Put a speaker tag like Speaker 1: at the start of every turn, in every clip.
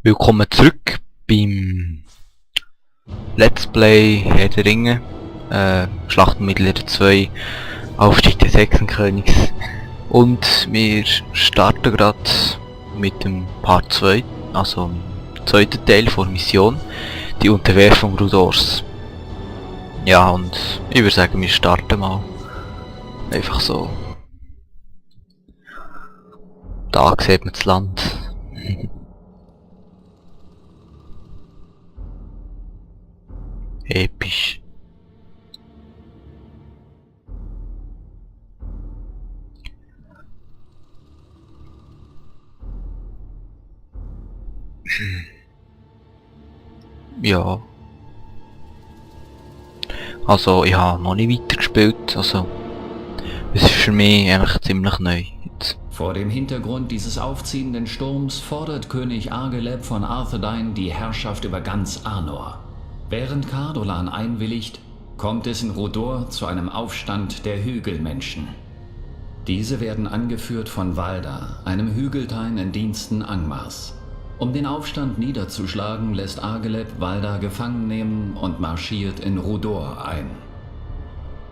Speaker 1: Willkommen zurück beim Let's Play Herr der Ringe, Schlacht um Mittelerde 2, Aufstieg des Hexenkönigs. Und wir starten gerade mit dem Part 2, also dem zweiten Teil der Mission, die Unterwerfung Rudors. Ja, und ich würde sagen, wir starten mal einfach so. Da sieht man das Land. Episch. Ja. Also ich habe noch nicht weitergespielt, also es ist für mich eigentlich ziemlich neu jetzt.
Speaker 2: Vor dem Hintergrund dieses aufziehenden Sturms fordert König Argeleb von Arthedain die Herrschaft über ganz Arnor. Während Cardolan einwilligt, kommt es in Rudor zu einem Aufstand der Hügelmenschen. Diese werden angeführt von Valda, einem Hügeltein in Diensten Angmars. Um den Aufstand niederzuschlagen, lässt Argeleb Valda gefangen nehmen und marschiert in Rudor ein.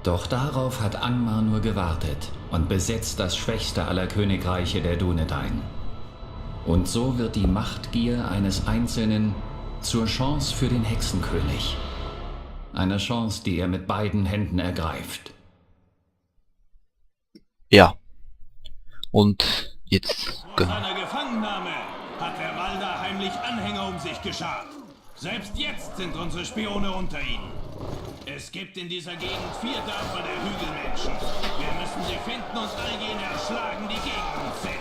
Speaker 2: Doch darauf hat Angmar nur gewartet und besetzt das schwächste aller Königreiche der Dunedain. Und so wird die Machtgier eines Einzelnen zur Chance für den Hexenkönig. Eine Chance, die er mit beiden Händen ergreift.
Speaker 1: Ja. Und jetzt
Speaker 3: Nach seiner Gefangennahme hat der Valda heimlich Anhänger um sich geschart. Selbst jetzt sind unsere Spione unter ihnen. Es gibt in dieser Gegend 4 Dörfer der Hügelmenschen. Wir müssen sie finden und all jene erschlagen, die gegen uns sind.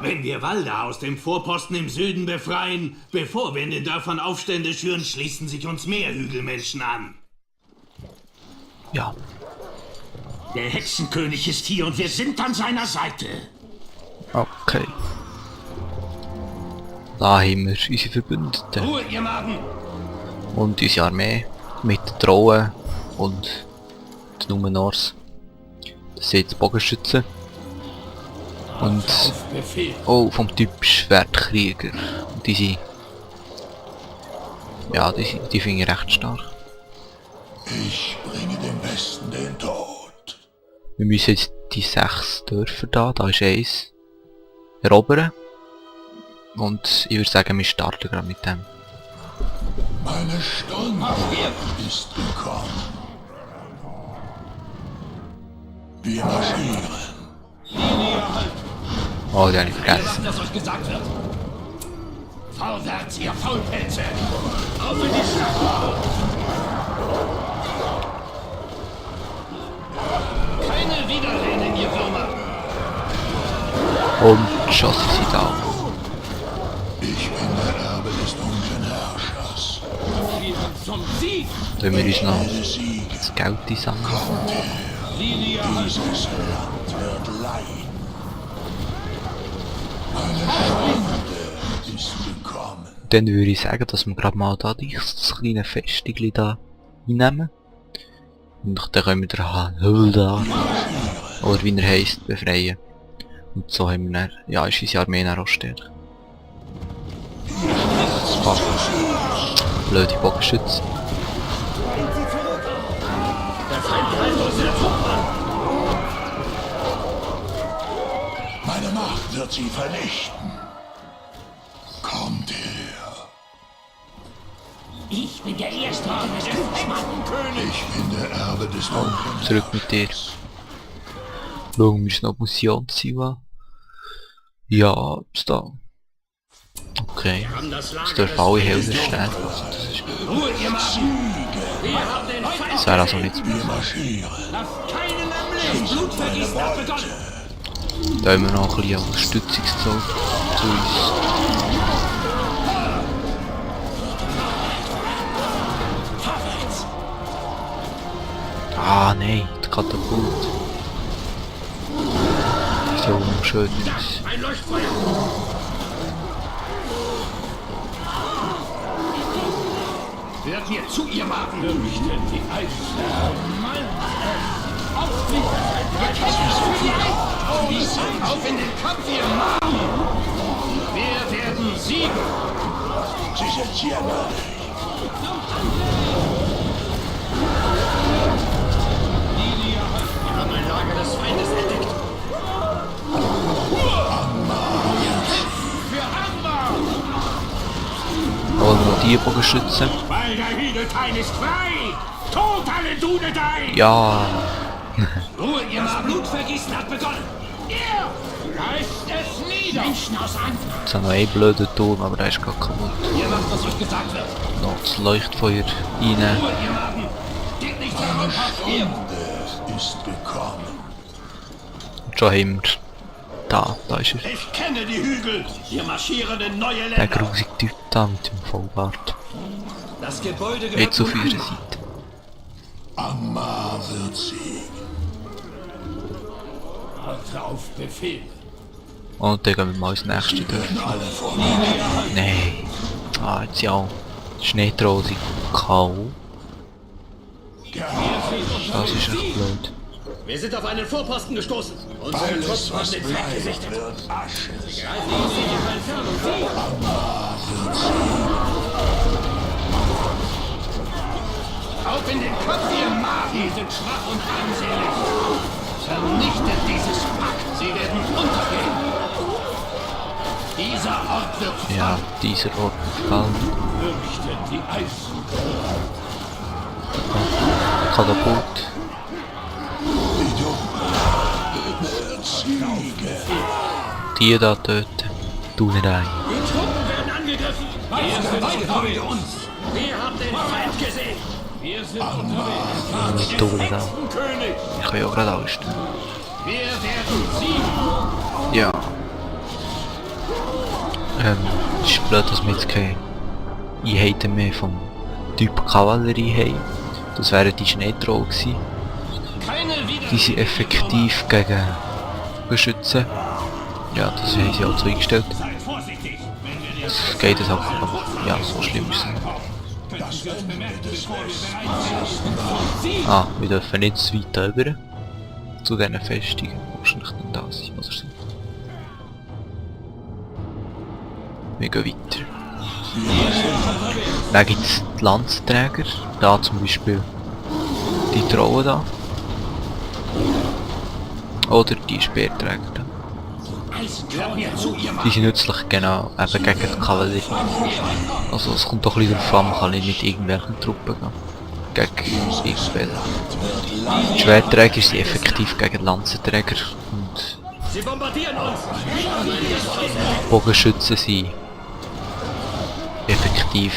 Speaker 3: Wenn wir Valda aus dem Vorposten im Süden befreien, bevor wir in den Dörfern Aufstände schüren, schließen sich uns mehr Hügelmenschen an.
Speaker 1: ja.
Speaker 3: Der Hexenkönig ist hier und wir sind an seiner Seite.
Speaker 1: Okay. Da haben wir unsere Verbündeten
Speaker 3: Ruhe, ihr Maden!
Speaker 1: und unsere Armee mit den Drohnen und den Numenors. Das sind jetzt Bogenschützen. Und
Speaker 3: Auf Befehl.
Speaker 1: oh, vom Typ Schwertkrieger. Und die sind... ja, die finde ich recht stark.
Speaker 4: Ich bringe dem Westen den Tod.
Speaker 1: Wir müssen jetzt die 6 Dörfer da ist eins, erobern. Und ich würde sagen, wir starten gerade mit dem.
Speaker 4: Meine Stunde ist gekommen. Wir marschieren.
Speaker 1: Oh, die habe ich vergessen.
Speaker 3: Was euch gesagt wird. Vorwärts, ihr Faulpelze! Auf in die Schlacht! Keine Widerreden, ihr Würmer!
Speaker 1: Und schon sind sie da.
Speaker 4: Ich bin der Erbe des dunklen Herrschers.
Speaker 3: Marschieren zum Sieg!
Speaker 1: Da müssen wir uns noch
Speaker 4: Der Sieg
Speaker 1: das Geld einsammeln.
Speaker 4: dieses Land wird leiden. Meine Stunde ist gekommen.
Speaker 1: Dann würde ich sagen, dass wir gerade mal da das kleine Festigli da einnehmen. Und dann können wir den Huldar, oder wie er heisst, befreien. Und so haben wir dann, ja, ist unsere Armee dann auch stärker. Fuck. Blöde Bogenschütze.
Speaker 4: Meine Macht wird sie vernichten. Kommt her.
Speaker 3: Ich bin der Erstmorgen des Hexenkönig!
Speaker 4: Ich bin der Erbe des dunklen
Speaker 1: Zurück mit dir. Schauen wir uns noch Missionsziel an. Ja, ist da. Okay. Das dürfen alle Helden stehen.
Speaker 3: Ruhe, ihr Maden! Wir haben den Feind!
Speaker 1: Das wäre also nicht zu
Speaker 4: Wir marschieren.
Speaker 3: Lasst keinen am Leben! Blutvergießen hat begonnen!
Speaker 1: Da haben wir noch ein bisschen Unterstützung zu uns.
Speaker 3: Vorwärts!
Speaker 1: Ah nein, der Katapult. So schön aus.
Speaker 3: Ein Leuchtfeuer! Hört mir zu, ihr Maden! Fürchtet die Eisflamme! Auf in den Kampf, ihr Maden! Wir werden Siegen!
Speaker 4: Sie sind jämmerlich.
Speaker 3: Wir haben ein Lager des Feindes entdeckt. Für Amber!
Speaker 1: Wollen wir die Bogenschützen?
Speaker 3: Weil der Hügelteil ist frei! Tod alle Dunedain!
Speaker 1: Ja.
Speaker 3: Ruhe, ihr das Blutvergießen hat begonnen! Ihr! Reißt es nieder! Menschen aus Angst!
Speaker 1: Jetzt haben wir einen blöden Turm, aber der ist gar kaputt.
Speaker 3: Ihr macht, was euch gesagt wird!
Speaker 1: Noch das Leuchtfeuer rein.
Speaker 3: Ruhe, ihr Magen! Geht nicht herum! Hier!
Speaker 4: Stunde ist gekommen.
Speaker 1: Und schon haben wir... Da ist er.
Speaker 3: Ich kenne die Hügel! Wir marschieren in neue
Speaker 1: Der
Speaker 3: Länder!
Speaker 1: grusige Typ da mit dem Vollbart.
Speaker 3: Das Gebäude gehört
Speaker 1: Nicht so
Speaker 3: nun
Speaker 1: für ihre
Speaker 3: Amber.
Speaker 1: Seite.
Speaker 4: Ammar wird siegen.
Speaker 3: Auf Befehl!
Speaker 1: Und dann gehen wir mal ins nächste Dorf.
Speaker 4: Alle vor mir.
Speaker 1: Nein. Ah, jetzt ja. Schneetrose. K.O. Das ist echt blöd.
Speaker 3: Wir sind auf einen Vorposten gestoßen. Unsere
Speaker 4: Alles,
Speaker 3: Truppen haben
Speaker 4: was
Speaker 3: den Feind
Speaker 4: bleibt,
Speaker 3: gesichtet.
Speaker 4: wird Asche sein.
Speaker 3: Auf in den Kopf, ihr Magen! Sie sind schwach und armselig. Vernichtet dieses Pack. Sie werden untergehen. Dieser Ort wird
Speaker 1: Ja, dieser Ort gefallen.
Speaker 3: fürchtet die Eisen.
Speaker 1: Katapult.
Speaker 4: Die Dunkelheit wird siegen.
Speaker 1: Die da töten. Tu nicht ein.
Speaker 3: Die Truppen werden angegriffen. Wir sind unter uns. Wir haben den Feind gesehen. Wir sind unterwegs.
Speaker 1: Die Tore da.
Speaker 3: König.
Speaker 1: Ich kann ja gerade alles tun.
Speaker 3: Wir werden siegen.
Speaker 1: Ja. Es ist blöd, dass wir jetzt keine Einheiten mehr vom Typ Kavallerie haben. Das wären die Schneetroll gewesen.
Speaker 3: Keine
Speaker 1: Die sind effektiv gegen Beschützen. Ja, das haben sie auch so eingestellt.
Speaker 3: Seid vorsichtig, wenn wir dir
Speaker 1: Das geht es auch, aber ja, so schlimm ist es nicht.
Speaker 3: könnten Sie uns bemerken, bevor wir bereit sind.
Speaker 1: Ah, wir dürfen nicht zu weit rüber. Zu diesen Festungen. Wahrscheinlich dann da sein, oder so. Wir gehen weiter. Dann gibt es die Lanzenträger. Da zum Beispiel die Trollen da. Oder die Speerträger da.
Speaker 3: Hört mir zu, ihr
Speaker 1: Die sind nützlich genau eben gegen die Kavallerie. Also es kommt doch ein bisschen darauf an, man kann nicht mit irgendwelchen Truppen gehen. Gegen irgendwelche. Die Schwertträger sind effektiv gegen Lanzenträger und
Speaker 3: Sie bombardieren uns.
Speaker 1: Bogenschützen sind effektiv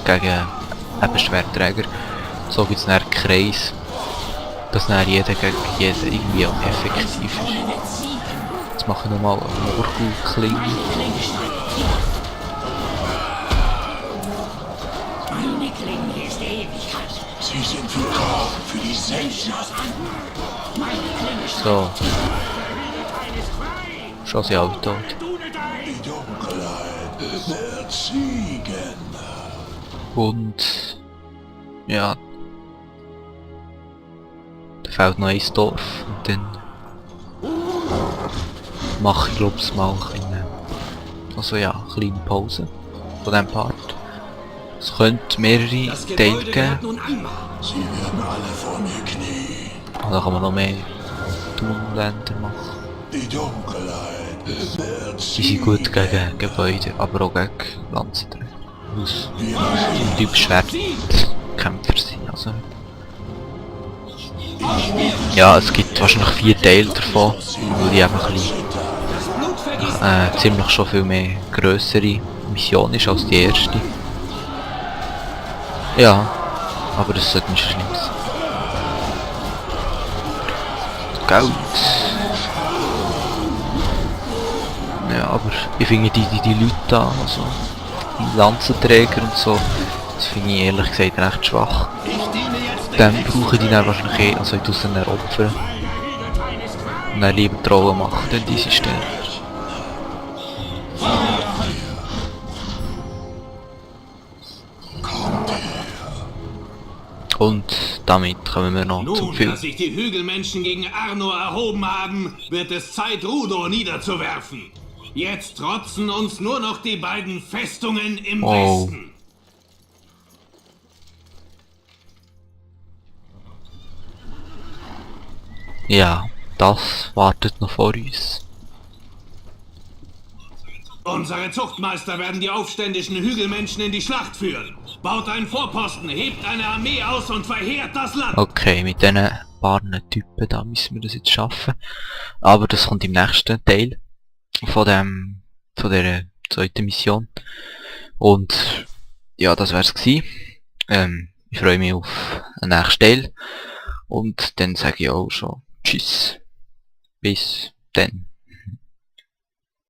Speaker 1: gegen eben Schwertträger. So gibt es einen Kreis, dass dann jeder gegen jeden irgendwie auch effektiv ist. Jetzt mache ich nochmal eine Morgul-Klinge.
Speaker 3: Meine Klinge ist Ewigkeit.
Speaker 4: Sie sind willkommen für die Selten.
Speaker 1: So. Schon sind alle tot.
Speaker 4: Die Dunkelheit wird siegen.
Speaker 1: Und ja, da fehlt noch ein Dorf und dann mache ich glaube ich mal eine, also ja, eine kleine Pause von diesem Part. Es könnte mehrere
Speaker 3: Das
Speaker 1: Teile
Speaker 3: Gebäude gehört
Speaker 1: geben,
Speaker 3: nun Amber.
Speaker 4: Sie werden alle vor mir knien.
Speaker 1: und dann kann man noch mehr Tunländer machen.
Speaker 4: Die Dunkelheit wird
Speaker 1: Die sind gut gegen Gebäude, aber auch gegen Lanzenträger. Aus dem Typ Schwertkämpfer sind, also. Ja, es gibt wahrscheinlich 4 Teile davon, weil die einfach ein bisschen, ziemlich schon viel mehr grössere Mission ist als die erste. Ja, aber das sollte nicht schlimm sein. Geld. Ja, aber ich finde die Leute da, also die Lanzenträger und so, das finde ich ehrlich gesagt recht schwach.
Speaker 3: Ich diene jetzt
Speaker 1: Dann brauche ich die dann wahrscheinlich eh, also ich tue sie dann opfern. Und dann lieber Trollen machen, denn die sind stärker. Und damit kommen wir noch zum
Speaker 3: Nun,
Speaker 1: Film.
Speaker 3: dass sich die Hügelmenschen gegen Arnor erhoben haben, wird es Zeit, Rudor niederzuwerfen. Jetzt trotzen uns nur noch die beiden Festungen im
Speaker 1: Oh.
Speaker 3: Westen.
Speaker 1: Ja, das wartet noch vor uns.
Speaker 3: Unsere Zuchtmeister werden die aufständischen Hügelmenschen in die Schlacht führen. Baut einen Vorposten, hebt eine Armee aus und verheert das Land.
Speaker 1: Okay, mit diesen paar Typen, da müssen wir das jetzt schaffen. Aber das kommt im nächsten Teil von der zweiten Mission. Und ja, das wär's gewesen. Ich freue mich auf den nächsten Teil. Und dann sage ich auch schon Tschüss. Bis dann.